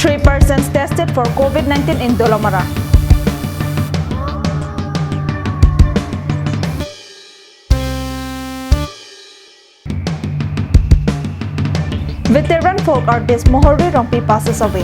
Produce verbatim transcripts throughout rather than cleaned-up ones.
Three persons tested for COVID nineteen in Dolamara. Veteran folk artist Mohori Rongpi passes away.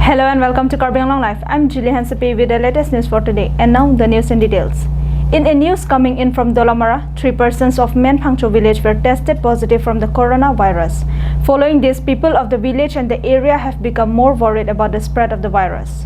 Hello and welcome to Karbi Anglong Live. I'm Julie Hansepi with the latest news for today. And now the news in details. In a news coming in from Dolamara, three persons of Menphangcho village were tested positive from the coronavirus. Following this, people of the village and the area have become more worried about the spread of the virus.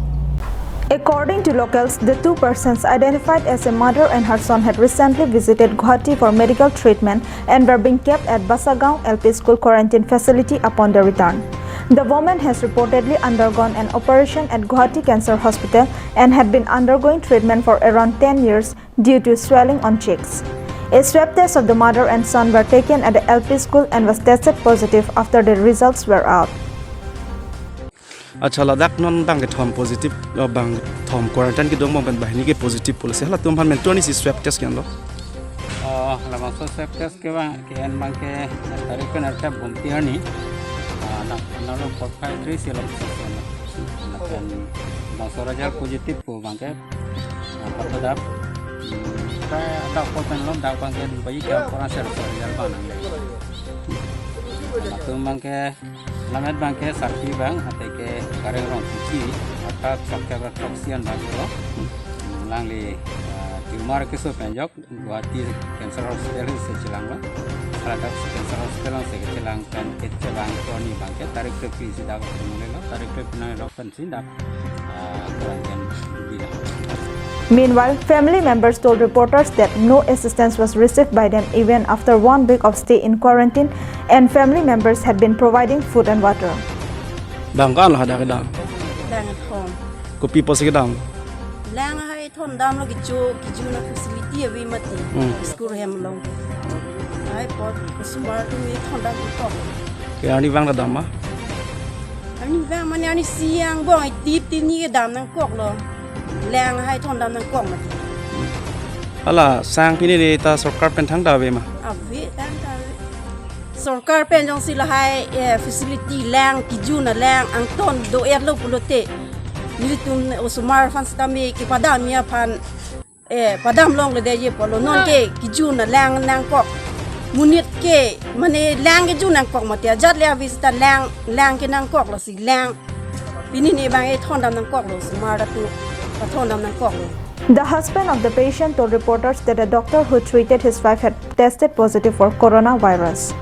According to locals, the two persons identified as a mother and her son had recently visited Guwahati for medical treatment and were being kept at Basagaon L P school quarantine facility upon their return. The woman has reportedly undergone an operation at Guwahati Cancer Hospital and had been undergoing treatment for around ten years due to swelling on cheeks. A swab test of the mother and son were taken at the L P school and was tested positive after the results were out. Accha, ladak non bangkethom positive, oh, bangkethom quarantine kedong abang pen banghini ke positive pulo si. Halatum aphan mentu arni si swab test ke-enlo? Oh, labangso swab test ke bang, ke-en abangke tarik pen arta bumti arni. Ah, na, nalo forty-three si along si, si, na pen bangso result positive pu abangke, ah, patadap. Hmm, ta dak ko pen lo, dak abangke bayi ke kurang ser result abang nangle. Latum abangke, lamet abangke sarpi abang, athe ke Kareng Rongpipi, arta throk kep ra throksi an abang lo. Alangli, ah, tumor keso pen ajok Guwahati Cancer Hospital si chelanglo. Haladak Cancer Hospital si chelang pen kechelangpo arni abangke tarik thirty si dak pen lo, tarik thirty nang lo pen si dak, ah, quarantine bila. Meanwhile, family members told reporters that no assistance was received by them even after one week of stay in quarantine, and family members had been providing food and water. Bang ko-an lo hadak kedam? Bang thom. Kopi apotsi kedam? Lang hai thondamlo, kecho, kejun a-facility ave mati. Hmm. School hem along. Hai apot osomar atum me thondam kok. Ke arnivang kedam ma? Arnivang mane arnisi angbong itip tini kedam nangkoklo. Lang hai thondam nangkok mati. Hala sang pini de ta sorkar pen thangta ave ma? Ave, thangta ave. Sorkar pen jongsi lahai, eh, facility lang, kejun alang angton do-etlo pulote, nelitum osomar aphan sitame kepadam aphan, eh, padam longledet apotlo. Non ke kejun alang nangkok. Monit ke mane lang kejun nangkok mati, ajat le ave sita lang, lang ke nangkoklo si lang. Pini ni abang e thondam nangkoklo, osomar atum pathondam nangkoklo. The husband of the patient told reporters that a doctor who treated his wife had tested positive for coronavirus.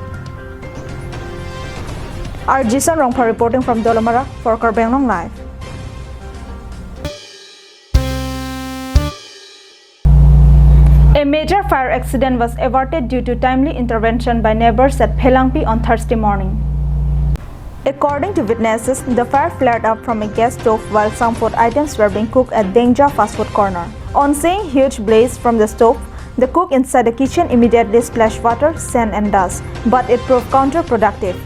R J Son Rongphar reporting from Dolamara for Karbi Anglong Live. A major fire accident was averted due to timely intervention by neighbors at Phelangpi on Thursday morning. According to witnesses, the fire flared up from a gas stove while some food items were being cooked at Dengja Fast Food Corner. On seeing huge blaze from the stove, the cook inside the kitchen immediately splashed water, sand and dust, but it proved counterproductive.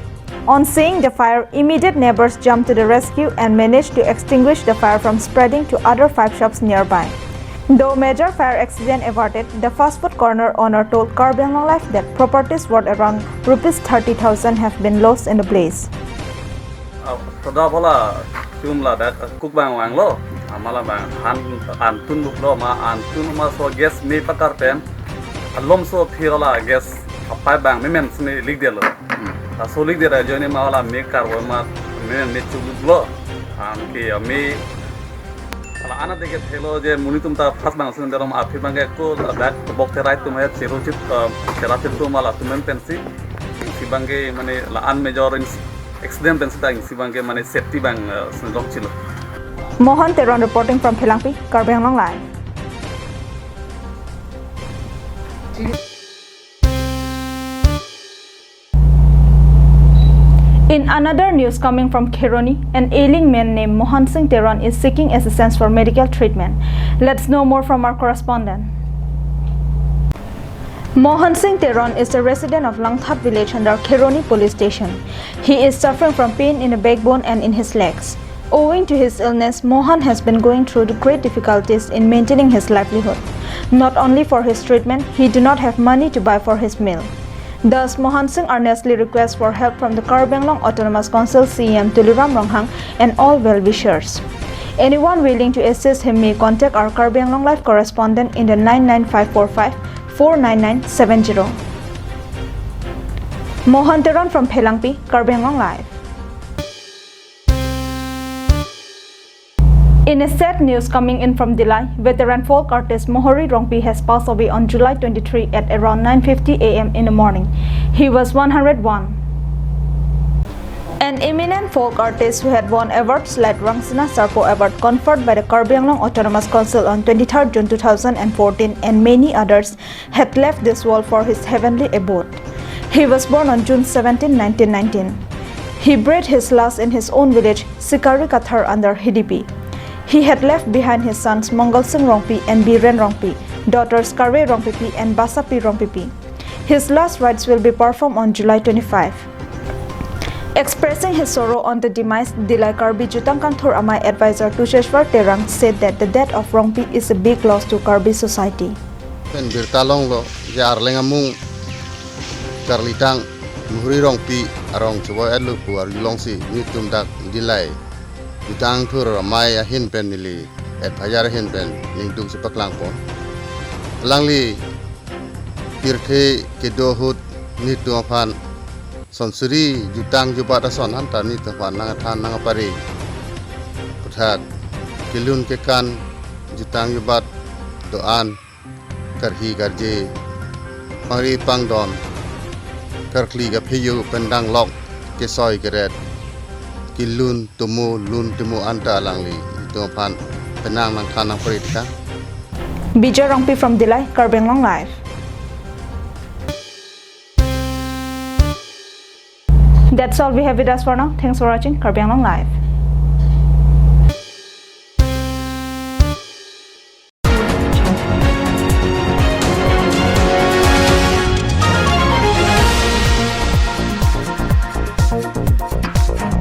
On seeing the fire, immediate neighbors jumped to the rescue and managed to extinguish the fire from spreading to other five shops nearby. Though major fire accident averted, the fast food corner owner told Karbi Anglong Live that properties worth around rupees thirty thousand have been lost in the blaze. Ah, tada bola tum ladak, ah, cook abang vanglo, ah, mala abang han, an tun buklo ma, an tun ma so gas me pakar pen, alom so phir la gas apai abang me men sini leak detlo. Hmm. Laso leak det ajoine ma la me karvo ma me men me chuluklo. Anke, ah, me la an ate ke thelo je monit atum ta fast abang sini derom aphi abangke ko ladak bok te right atum he chelo chit, ah, chela chit atum ma latum men pensi. Si abangke mane la an major ins-, accident pen sita si abangke mane safety abang, eh, sini lok chelo. Mohan Teron reporting from Phelangpi, Karbi Anglong Live. In another news coming from Kheroni, an ailing man named Mohan Singh Teron is seeking assistance for medical treatment. Let's know more from our correspondent. Mohan Singh Teron is a resident of Langthap village under Kheroni police station. He is suffering from pain in the backbone and in his legs. Owing to his illness, Mohan has been going through the great difficulties in maintaining his livelihood. Not only for his treatment, he do not have money to buy for his meal. Thus, Mohan Singh earnestly requests for help from the Karbi Anglong Autonomous Council C E M Tuliram Ronghang and all well-wishers. Anyone willing to assist him may contact our Karbi Anglong Live correspondent in the nine nine five four five four nine nine seven zero. Mohan Teron from Phelangpi, Karbi Anglong Live. In a sad news coming in from Dillai, veteran folk artist Mohori Rongpi has passed away on July twenty-three at around nine fifty a m in the morning. He was one hundred one. An eminent folk artist who had won awards like Rangsina Sarpo Award conferred by the Karbi Anglong Autonomous Council on twenty-third June two thousand fourteen and many others had left this world for his heavenly abode. He was born on June seventeen, nineteen nineteen. He breathed his last in his own village, Sikari Kathar under Hidipi. He had left behind his sons Mongal Singh Rongpi and Biren Rongpi, daughters Kare Rongpipi and Basapi Rongpipi. His last rites will be performed on July twenty-five. Expressing his sorrow on the demise, Dillai Karbi Jutang Kangthur Amei advisor Tusheshwar Terang said that the death of Rongpi is a big loss to Karbi society. Pen birta longlo, je Arleng amung karlitang Mohori Rongpi arong chobei-etlo pu arjulongsi nelitum dak Dillai Jutang Kangthur Amei ahin pen neli et phajar ahin pen ningduk si paklangpon. Alangli pirthe kedo ahut nelitum aphan sonsuri jutang jubat ason anta nelitum aphan nangkethan nangkepare. Puthak kelun kekan jutang jubat do-an karhi karje pangri pangdon karkli kapheyo pen danglok kesoi keret kelun tomo lun tomo anta alangli nelitum aphan penang nangthan nangpare tha. Bijoy Rongpi from Dillai, Karbi Anglong Live. That's all we have with us for now. Thanks for watching Karbi Anglong Live.